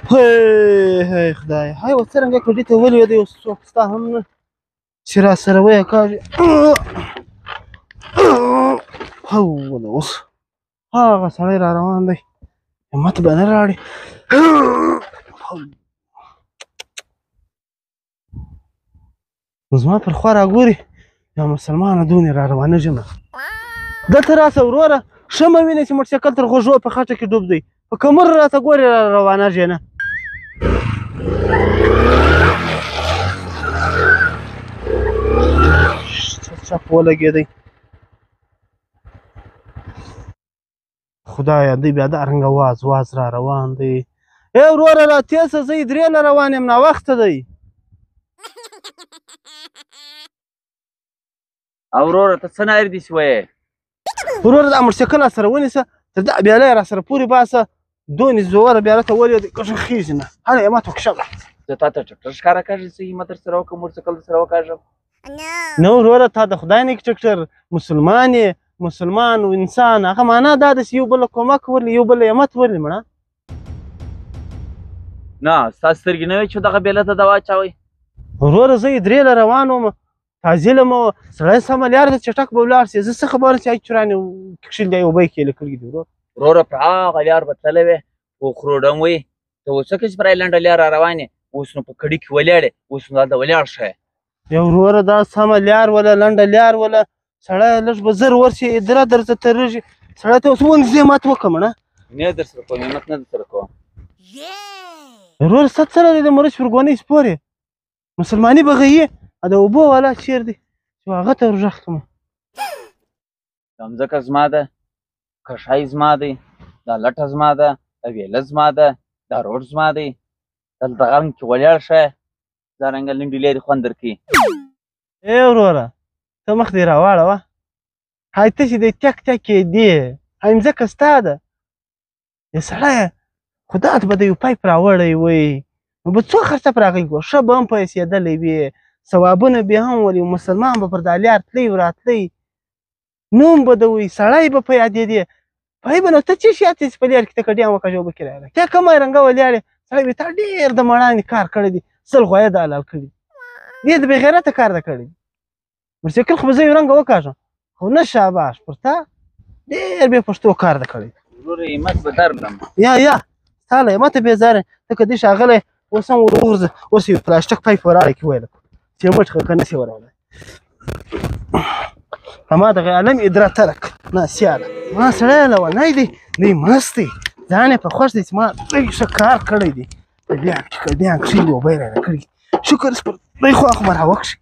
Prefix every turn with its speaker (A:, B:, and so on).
A: هی هی خدای، های اوس څرنګه کډې ته ولوېدی، اوس څوک ستا هم نه چې راسره ویې کاږي. هو اوس هغه سړی را روان دی، همت به نه راړي. زما پر خوا راګوري، یا مسلمانه دونې را روانېږم. دلته راسه وروره، ښه مه وینې چې موټرسایکل تر غوږو په خټه کې ډوب دی، په کمر راته ګورې را روانېږې نه. چپ ولګېدی. خدایه دی بیا دا رنګه واز واز را روان دی. ای وروره را تېز شه، زه درې له روان یم، ناوخته دی.
B: او وروره ته څه نارې دي چې وایې؟
A: وروره دا موټرسایکل راسره ونیسه، تر دا بیاله یې راسره پورې باسه، دونې زوره بیاله ته ولوېدی، کښه خېژي نه، هله یې ماته کښه.
B: زه تا ته ټکټر ښکاره کږي چې همت درسره وکړم، موټرسایکل درسره وکاږم؟
A: نه وروره، تا د خدای نیک ټکټر، مسلمان یې، مسلمان و انسان، هغه معنا دا ده چې یو بل کومک ورلي، یو بل همت ورلي. مړه
B: نه ستا سترګې نه وې چې دغه بیله ته دوا اچوئ؟
A: وروره زه یې درې له روان وم، تازیله مو سړی سمه لار ده، چټک به ولاړ سي. زه څه خبر یم چې هغه چورانې کښلي دی، اوبه یې کښېلې کړي دي. ورور
B: وروره پر هغه لار به تللی وې، خو خروډم وې، ته اوس څه کوې چې پر لنډه لار را روان یې؟ اوس نو په کړي کې ولاړ یې، اوس نو دلته ولاړ شه.
A: یو وروره دا سمه لار وله، لنډه لار وله، سړی لږ به زر ورشي، ادره درته ترېږي. سړی ته اوس ونځې مات وکړم نه؟
B: نه درسره کوم، همت نه درسره کوم.
A: وروره ستا څه دی د مرچ پر ګونۍ سپور یې، مسلماني به غیې، د اوبو والا چېر دی چې هغه ته ورغږ کړم.
B: دا مځکه زما ده، کښی زما دی، دا لټه زما ده، دا ویله زما ده، دا روډ زما دی. دلته غرم کې ولاړ شه، دا رنګه لنډې لارې خوند درکوي.
A: ای وروره ته مخ دې راواړوه، های ته چې دی تک تک یې دی، های مځکه ستا ده. ای سړیه خو دا ته به د یو پایپ راوړی وی، نو به څو خرڅه پر هغې کړو، ښه به هم پیسېدلی وي، ثوابونه به هم ولي، مسلمان به پر دا لار تللی راتلی، نوم به د وي، سړی به په یادېدې. پای به نو ته څه شي یاد چې په لار کې ته کډیان وکاږه اوبه کې راغلی، ته کومه رنګه ولاړې سړی وي، تا ډېر د مړانې کار کړی دی، سل غوایه د حلال کړي دې د بېغیرته کار د کړی دی. موټرسایکل خو به زه یو رنګه وکاږم، خو نه شاباش پر تا ډېر بې پښتو کار د کړی.
B: وروره همت به درکړم.
A: یا یا ستا له همته بېزار یم، ته که دې ښاغلی اوس هم ور وغورځه، اوس یو پلاسټک پایپ وراړی کې ویل چې مټ خو که نه شي وراړی. ما دغه عالم ادره ترک نه سیاله ما سړی لونی دی، دی مست دی، ځان یې په خوښ دی چې ما لږ ښه کار کړی دی، په بیا کې کړي اوبه یې رانه کړي، شکر پر دی خوا خو به راوکښي.